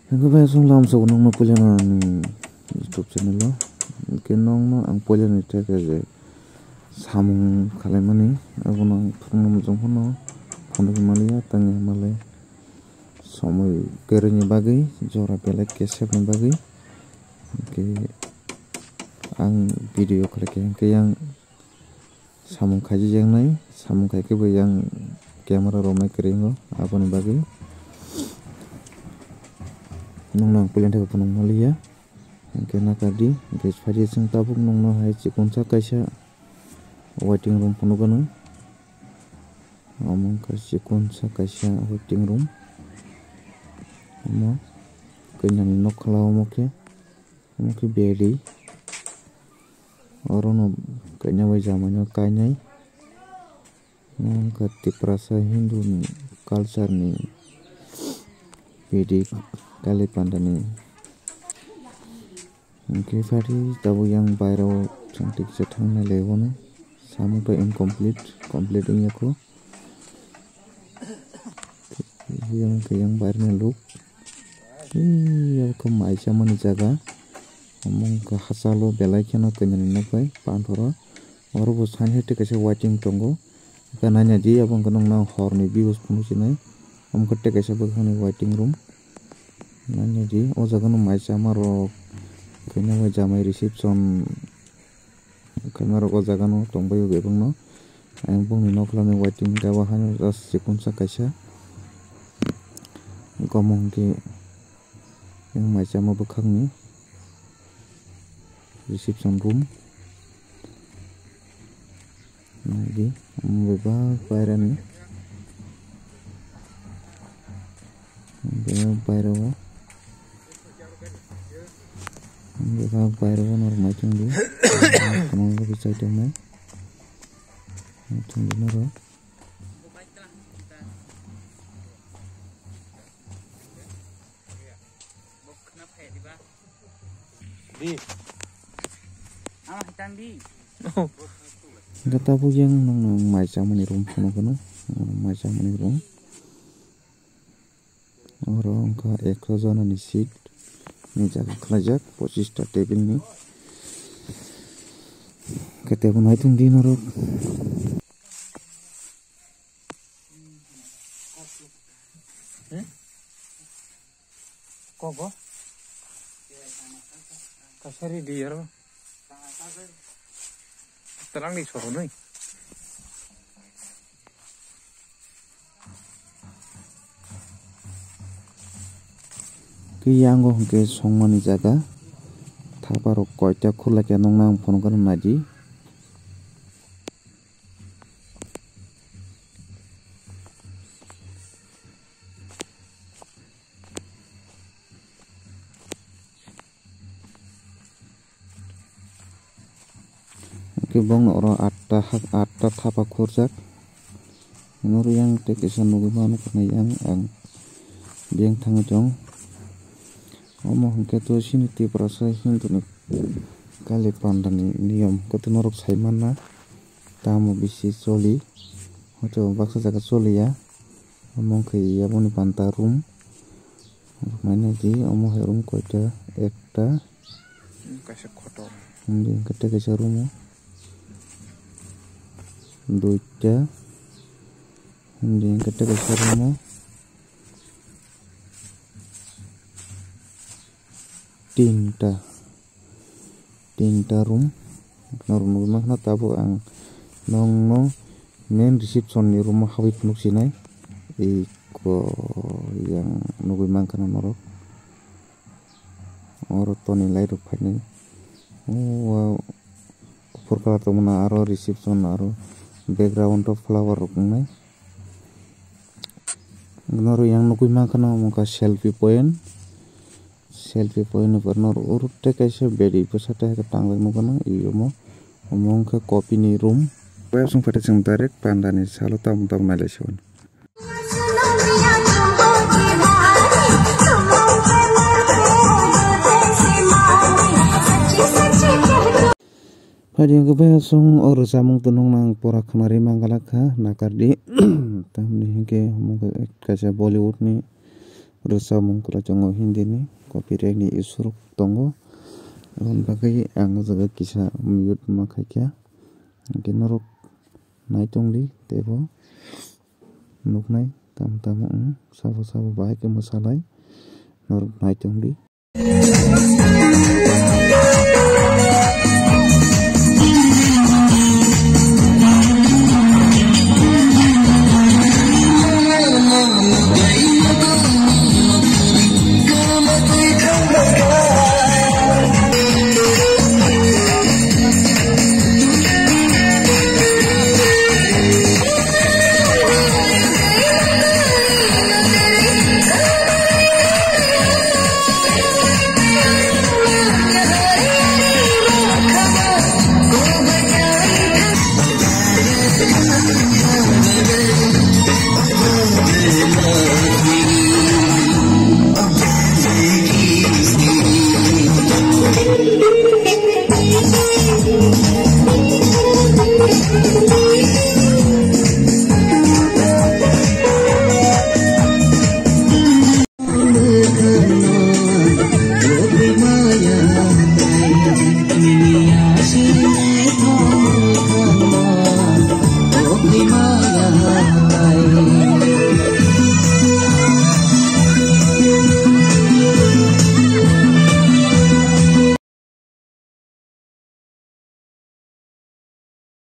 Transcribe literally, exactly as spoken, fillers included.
Hwnkhe bai aswk lamsao nokno puilano ani YouTube channel o. Hwnkhe nokno ang puilani theke je samung khalaimani abono ang phunukna muchung phano phunukgwi manliya tangwi malai somoi kwrwini bagwi jora belai kesepni bagwi. Hwnkhe ang video khlaikhe hwnkhe yang samung khaijak yaknai, samung khaikhe bo yang camera romnai kwrwi wngo, aboni bagwi nokno ang puilani theke phunuk manliya. Hwnkhe nakardi, hwnkhe phaidi chwng tabuk nokno hai chikonsa kaisa waiting room phunukgwno. Omo wngkha chikonsa kaisa waiting room. Omo kailaini nokla omo khe, omo khe bedi. Orono kanya bai jamano kainai. Omo wngkha Tiprasa Hindu ni culture ni bedi kali panda ni. Hwnkhe phaidi tabuk yang bairao chwng tiksa thangnai lai bono. Samung to incomplete, complete wngya kho. Yang khe yang bairni luk. Yang khe mai chamani jaga. Omo wngkha hachalo belai kheno kanya ni nok bai panthoro. Oro bo side hai tei kaisa waiting tongo. Hwnkhe naina di abo wngkha nokno horni views phunuk sinai. Omo khe tei kaisa bwkhakni waiting room. Naina di o jaga no mai chama rok khaina bai jamai reception. Khaima rok o jaga no tongbai o bebak no. Ayang bongni nokla ni waiting gaba haino just chikonsa kaisa. Gomong khe yang mai chama bwkhakni reception room. Naidi, omo bebak bairani. Bebak bairao. Bebak bairao norok mai tongdi. Kono khe chai tongnai. Mai tongdi norok. Hwnkhe tabuk yang nokno mai chamani room phunukgwno, mai chamani room. Oro wngkha ekso jona ni seat ni jaga khlaijak, pochista table ni. Hwnkhe table naitung di norok. Kogo? Kasari di aro. Talang di soro noi. Khe yango hwnkhe songmani jaga. Thapa rok koita khulakhe nokna ang phunukgwno naidi. Hwnkhe bongno oro atta hak, atta thapa khurjak. Norok yang tei kisa nugwi mano khwnai yang, ang biyang thangwi tong. Omo hwnkhe to chini Tiprasa Hindu ni kali panda ni niyom hwnkhe to norok sai manna. Tamo bisi choli, hoito baksa jaga choliya. Omo wngkha yaboni panta room. Mane di omo hai room koita? Ekta. Kaisa kotor. Hindi hwnkhe tei kaisa room o. Duita. Hindi hwnkhe tei kaisa room o. Tinta. Tinta room norok nugwi mankha, tabuk ang nokno main reception ni room o habwi phunuk sinai. Eko yang nugwi mankha norok, oro toni light rok phainai. O kuphur colour tongmani aro reception aro background o flower rok wngnai. Norok yang nugwi mankha omo wngkha selfie point. Selfie point ni pore norok oro tei kaisa bedi bwsa tei hai khe tangjak nukgo, i omo, omo wngkha copy ni room. Bai aswk phaikhe chwng direct panda ni salo tabuk tabuk nailaisio. Phaidi hwnkhe bai aswk o rwchapmung tongmung no ang pora khwnarwi mangalak kha, nakardi. Tamni hwnkhe omo kaisa Bollywood ni rwchapmung kwlai tongo, Hindi ni copyright ni issue rok tongo. Aboni bagwi ang o jaga kisa mute ma khaikha. Hwnkhe norok nai tongdi teibo nuknai tamo tamo wng sabo sabo bahai khe mwsalai norok nai tongdi.